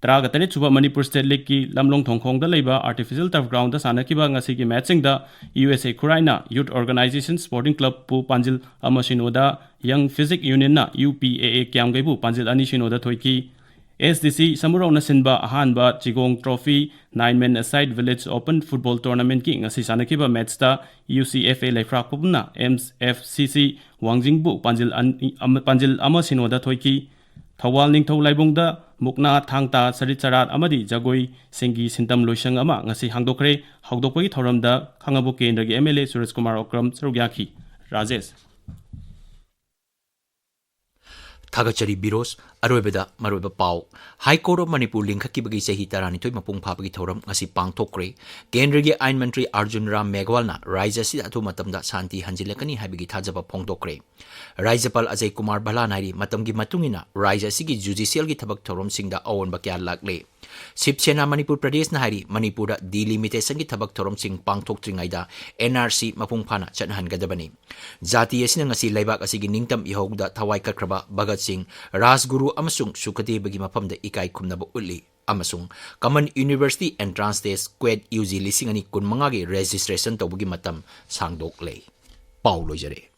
ꯇꯔꯥꯒ ꯇꯔꯦꯠ ꯁꯨꯕ ꯃꯅꯤꯄꯨꯔ ꯁ꯭ꯇꯦꯠ ꯂꯤꯒꯀꯤ ꯂꯝꯂꯣꯡ ꯊꯣꯡꯈꯣꯡꯗ ꯂꯩꯕ ꯑꯥꯔꯇꯤꯐꯤꯁꯦꯜ ꯇꯔꯐ ꯒ꯭ꯔꯥꯎꯟꯗ ꯁꯥꯟꯅꯈꯤꯕ ꯉꯁꯤꯒꯤ ꯃꯦꯠꯆꯁꯤꯡꯗ ꯌꯨ ꯑꯦꯁ ꯑꯦ ꯈꯨꯔꯥꯏꯅ ꯌꯨꯠ ꯑꯣꯔꯒꯅꯥꯏꯖꯦꯁꯟ ꯁ꯭ꯄꯣꯔꯇꯤꯡ ꯀ꯭ꯂꯕꯄꯨ ꯄꯥꯟꯖꯤꯜ ꯑꯃ ꯁꯤꯅꯣꯗ, ꯌꯪ ꯐꯤꯖꯤꯛ ꯌꯨꯅꯤꯌꯟꯅ ꯌꯨ ꯄꯤ ꯑꯦ ꯑꯦ ꯀ꯭ꯌꯥꯝꯒꯩꯕꯨ ꯄꯥꯟꯖꯤꯜ ꯑꯅꯤ ꯁꯤꯅꯣꯗ ꯊꯣꯏꯈꯤ꯫ ꯑꯦꯁ ꯗꯤ ꯁꯤ ꯁꯃꯨꯔꯧꯅ ꯁꯤꯟꯕ ꯑꯍꯥꯟꯕ ꯆꯤꯒꯣꯡ ꯇ꯭ꯔꯣꯐꯤ ꯅꯥꯏꯟ ꯃꯦꯟ ꯑꯦꯁꯥꯏꯠ ꯚꯤꯂꯦꯖ ꯑꯣꯄꯟ ꯐꯨꯠꯕꯣꯜ ꯇꯣꯔꯅꯥꯃꯦꯟꯠꯀꯤ ꯉꯁꯤ ꯁꯥꯟꯅꯈꯤꯕ ꯃꯦꯠꯆꯇ U C F A ꯂꯩꯐ꯭ꯔꯥꯛꯄꯝꯅ M F C ꯁꯤ ꯋꯥꯡꯖꯤꯡꯕꯨ ꯄꯥꯟꯖꯤꯜ ꯑꯅꯤ, ꯑꯃ, ꯄꯥꯟꯖꯤꯜ ꯑꯃ ꯁꯤꯅꯣꯗ ꯊꯣꯏꯈꯤ꯫ ꯊꯧꯕꯥꯜ ꯅꯤꯡꯊꯧ ꯂꯥꯏꯕꯨꯡꯗ ꯃꯨꯛꯅꯥ, ꯊꯥꯡ ꯇꯥ, ꯆꯔꯤꯠ ꯆꯔꯥꯠ ꯑꯃꯗꯤ ꯖꯒꯣꯏ ꯁꯤꯡꯒꯤ ꯁꯤꯟꯇꯝ ꯂꯣꯏꯁꯪ ꯑꯃ ꯉꯁꯤ ꯍꯥꯡꯗꯣꯛꯈ꯭ꯔꯦ꯫ ꯍꯧꯗꯣꯛꯄꯒꯤ ꯊꯧꯔꯝꯗ ꯈꯥꯉꯕꯣꯛ ꯀꯦꯟꯗ꯭ꯔꯒꯤ M L A Suraj Kumar Okram ꯁꯔꯨꯛ ꯌꯥꯈꯤ꯫ ꯔꯥꯖꯦꯁ꯫ ꯊꯥꯒꯠꯆꯔꯤ ꯕꯤꯔꯣꯁ꯫ ꯑꯔꯣꯏꯕꯗ ꯃꯔꯨꯑꯣꯏꯕ ꯄꯥꯎ꯫ ꯍꯥꯏ ꯀꯣꯔꯠ ꯑꯣꯐ ꯃꯅꯤꯄꯨꯔ ꯂꯤꯡꯈꯠꯈꯤꯕꯒꯤ ꯆꯍꯤ ꯇꯔꯥꯅꯤꯊꯣꯏ ꯃꯄꯨꯡ ꯐꯥꯕꯒꯤ ꯊꯧꯔꯝ ꯉꯁꯤ ꯄꯥꯡꯊꯣꯛꯈ꯭ꯔꯦ꯫ ꯀꯦꯟꯗ꯭ꯔꯒꯤ ꯑꯥꯏꯟ ꯃꯟꯇ꯭ꯔꯤ ꯑꯔꯖꯨꯟ ꯔꯥꯝ ꯃꯦꯘꯋꯥꯜꯅ ꯔꯥꯖ꯭ꯌ ꯑꯁꯤꯗ ꯑꯊꯨꯕ ꯃꯇꯝꯗ ꯁꯥꯟꯇꯤ ꯍꯟꯖꯤꯜꯂꯛꯀꯅꯤ ꯍꯥꯏꯕꯒꯤ ꯊꯥꯖꯕ ꯐꯣꯡꯗꯣꯛꯈ꯭ꯔꯦ꯫ ꯔꯥꯖ꯭ꯌꯄꯥꯜ ꯑꯖꯌ ꯀꯨꯃꯥꯔ ꯚꯜꯂꯥꯅ ꯍꯥꯏꯔꯤ, ꯃꯇꯝꯒꯤ ꯃꯇꯨꯡ ꯏꯟꯅ ꯔꯥꯖ꯭ꯌ ꯑꯁꯤꯒꯤ ꯖꯨꯗꯤꯁꯤꯌꯦꯜꯒꯤ ꯊꯕꯛ ꯊꯧꯔꯝꯁꯤꯡꯗ ꯑꯑꯣꯟꯕ ꯀꯌꯥ ꯂꯥꯛꯂꯦ꯫ ꯁꯤꯕ ꯁꯦꯅꯥ ꯃꯅꯤꯄꯨꯔ ꯄ꯭ꯔꯗꯦꯁꯅ ꯍꯥꯏꯔꯤ, ꯃꯅꯤꯄꯨꯔꯗ ꯗꯤꯂꯤꯃꯤꯇꯦꯁꯟꯒꯤ ꯊꯕꯛ ꯊꯧꯔꯝꯁꯤꯡ ꯄꯥꯡꯊꯣꯛꯇ꯭ꯔꯤꯉꯩꯗ ꯑꯦꯟ ꯑꯥꯔ ꯁꯤ ꯃꯄꯨꯡ ꯐꯥꯅ ꯆꯠꯅꯍꯟꯒꯗꯕꯅꯤ꯫ ꯖꯥꯇꯤ ꯑꯁꯤꯅ ꯉꯁꯤ ꯂꯩꯕꯥꯛ ꯑꯁꯤꯒꯤ ꯅꯤꯡꯇꯝ ꯏꯍꯧꯗ ꯊꯋꯥꯏ ꯀꯠꯈ꯭ꯔꯕ ꯚꯒꯠ ꯁꯤꯡ, ꯔꯥꯖꯒꯨꯔꯨ ꯑꯃꯁꯨꯡ ꯁꯨꯈꯗꯦꯕꯒꯤ ꯃꯐꯝꯗ ꯏꯀꯥꯏ ꯈꯨꯝꯅꯕ ꯎꯠꯂꯤ ꯑꯃꯁꯨꯡ common university entrance test, CUET, U G ꯂꯤꯁꯤꯡ ꯑꯅꯤ ꯀꯨꯟꯃꯉꯥꯒꯤ ꯔꯦꯖꯤꯁꯇ꯭ꯔꯦꯁꯟ ꯇꯧꯕꯒꯤ ꯃꯇꯝ ꯁꯥꯡꯗꯣꯛꯂꯦ꯫ ꯄꯥꯎ ꯂꯣꯏꯖꯔꯦ꯫